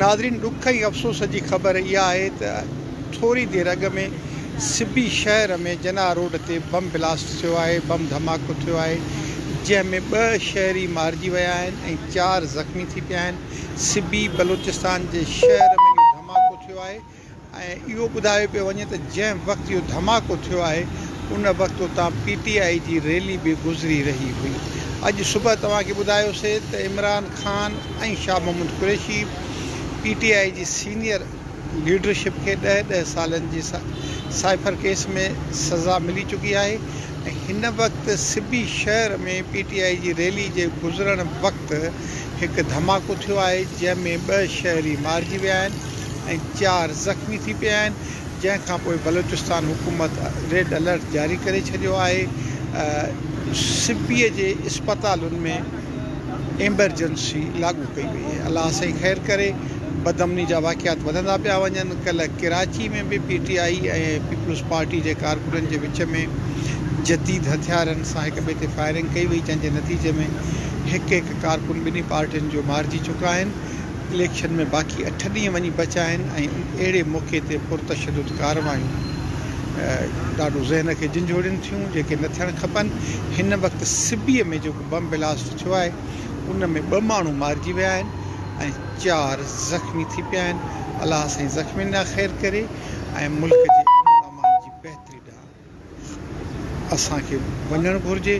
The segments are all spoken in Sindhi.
ناظرين ڏک ۽ افسوس جي خبر اها آهي ته ٿوري دير اڳ ۾ سبي شهر ۾ جناح روڊ تي بم بلاسٽ ٿيو آهي، بم ڌماڪو ٿيو آهي، جنهن ۾ ٻه شهري مارجي ويا آهن ۽ چار زخمي ٿي پيا آهن، سبي بلوچستان جي شهر ۾ اهو ڌماڪو ٿيو آهي. ۽ اهو ٻڌايو پيو وڃي ته جنهن وقت اهو ڌماڪو ٿيو آهي ان وقت اتان پي ٽي آء جي ريلي به گذري رهي هئي. اڄ صبح توهان کي ٻڌايوسي ته عمران خان ۽ شاهه محمود قريشي پي ٽي آء جي سينيئر ليڊرشپ کي ڏهه ڏهه سالن جي سائفر ڪيس ۾ سزا ملي چڪي آهي ۽ هن وقت سبي شهر ۾ پي ٽي آء جي ريلي جي گذرڻ وقت هڪ ڌماڪو ٿيو آهي جنهن ۾ ٻه شهري مارجي ويا آهن. ۽ چار زخمي ٿي پيا آهن، جنهن کانپوء بلوچستان حڪومت ريڊ الرٽ جاري ڪري ڇڏيو آهي، سبي جي اسپتالن ۾ ايمبرجنسي لاڳو ڪئي وئي آهي، الله سائين خير ڪري، بدامني جا واقعات وڌندا پيا وڃن، ڪلهه ڪراچي ۾ به پي ٽي آء ۽ پيپلز پارٽي جي ڪارڪنن جي وچ ۾ جديد هٿيارن سان هڪ ٻئي تي فائرنگ ڪئي وئي، جنهن جي نتيجي ۾ هڪ هڪ ڪارڪن ٻنهي پارٽين جو مارجي چڪا آهن. اليڪشن ۾ باقي اٺ ڏينهن وڃي بچيا آهن ۽ اهڙي موقعي تي پرتشدد ڪارروايون ڏاڍو ذهن کي جهنجهوڙين ٿيون جيڪي نه ٿيڻ کپن. هن وقت سبيء ۾ جيڪو بم بلاسٽ ٿيو آهي ان ۾ ٻه ماڻهو مارجي ويا آهن ۽ چار زخمي ٿي پيا آهن. الله سائين زخمين ڏانهن خير ڪري ۽ ملڪ جي امن امان جي بهتري ڏانهن. اسان کي وڃڻ گهرجي،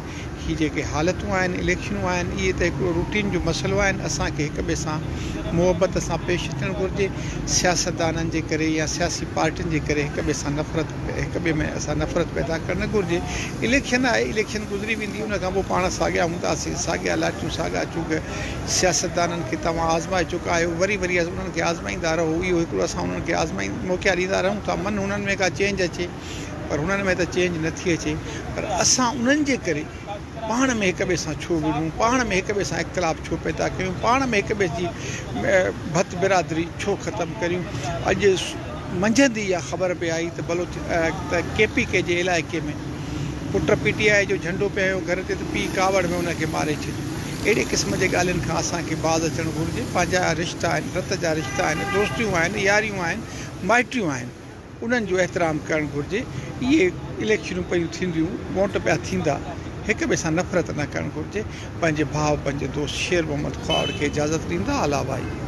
هي جيڪي حالتون آهن، اليڪشنون آهن، اهي ته هڪڙو روٽين جو مسئلو آهن، اسان کي هڪ ٻئي سان محبت سان پيش اچڻ گهرجي، سياستدانن جي ڪري يا سياسي پارٽين جي ڪري هڪ ٻئي سان نفرت هڪ ٻئي ۾ اسان نفرت پيدا ڪرڻ نه گهرجي، اليڪشن آهي، اليڪشن گذري ويندي، ان کان پوء پاڻ ساڳيا هونداسين، ساڳيا لاٽيون ساڳا چوڳ، سياستدانن کي توهان آزمائي چڪا آهيو، وري وري انهن کي آزمائيندا رهو، اهو هڪڙو اسان انهن کي آزمائي موقعا ڏيندا رهون ٿا، من هنن ۾ ڪا چينج اچي. پر هنن ۾ ته چينج نه ٿي اچي پر اسان انهن جي ڪري پاڻ ۾ هڪ ٻئي سان ڇو وڙهون، پاڻ ۾ هڪ ٻئي سان اختلاف ڇو پيدا ڪيون، پاڻ ۾ هڪ ٻئي جي ڀت برادري ڇو ختم ڪريون. اڄ منجهند ئي اها خبر پئي آئي ته بلوچ ته ڪي پي ڪي جي علائقي ۾ پٽ پي ٽي آء جو جهنڊو پئي هنيو گهر تي ته پيء ڪاوڙ ۾ ان کي ماري ڇڏيو. اهڙي قسم جي ڳالهين کان اسان کي باز اچڻ گهرجي. پنهنجا رشتا آهن، رت جا رشتا آهن، دوستيون آهن، ياريون آهن، مائٽيون آهن. انهن جو احترام ڪرڻ گهرجي، اهي اليڪشنون پيون ٿينديون، ووٽ پيا ٿيندا، هڪ ٻئي سان نفرت نه ڪرڻ گهرجي، پنهنجي ڀاء پنهنجي دوست شير محمد خواهڙ کي اجازت ڏيندا، الله ڀائي.